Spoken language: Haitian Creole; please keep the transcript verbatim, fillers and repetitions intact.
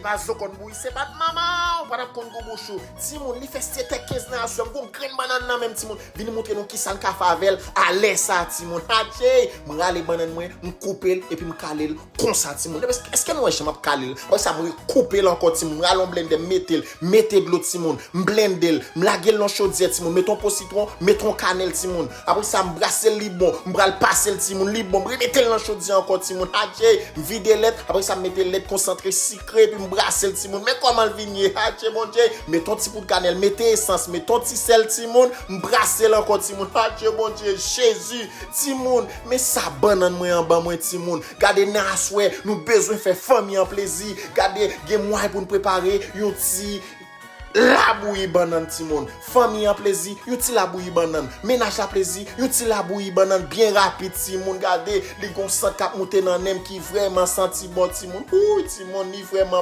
Mazo konn bouyi, se bat manman, ou pa t ap konn gou bouch ou. Timoun, li fè sèt è kenz nan aswè, m gon grenn bannann nan menm, timoun. Vin moutre nou kisa n ka fè avè l. Alè sa, timoun. Adjey! M rale bannann mwen, m koupe l, epi m kale l konsa, timoun. Èske, èske nou wè jan m ap kale l? Apre sa, m rekoupe l ankò, timoun. M rale yon blendè, m mete l, mete dlo, timoun. M blende l, m lage l nan chodyè, timoun. Mete yon po sitwon, mete yon kanèl, timoun. Apre sa, m brase l, li bon. M pral pase l, timoun, li bon. M remete l nan chodyè ankò, timoun. Adjey! M vide lèt, apre sa, m mete lèt konsantre, sikre, epi m brase l, timoun. Men kòman l vin ye, adjey Bondye! Mete yon ti poud kanèl, mete esans, mete yon ti sèl, timoun. M brase l ankò, timoun. Adjey Bondye, Jezi! Timoun, men sa bannann mwen an ban mwen, timoun. Gade nan aswè, nou bezwen fè fanmi an plezi. Gade, gen mwayen pou n prepare yon ti labouyi bannann, timoun. Fanmi an plezi, yon ti labouyi bannann. Mennaj la plezi, yon ti labouyi bannann byen rapid, timoun. Gade, li gon sant k ap moute nan nen m ki vrèman santi bon, timoun. Wouy, timoun, li vrèman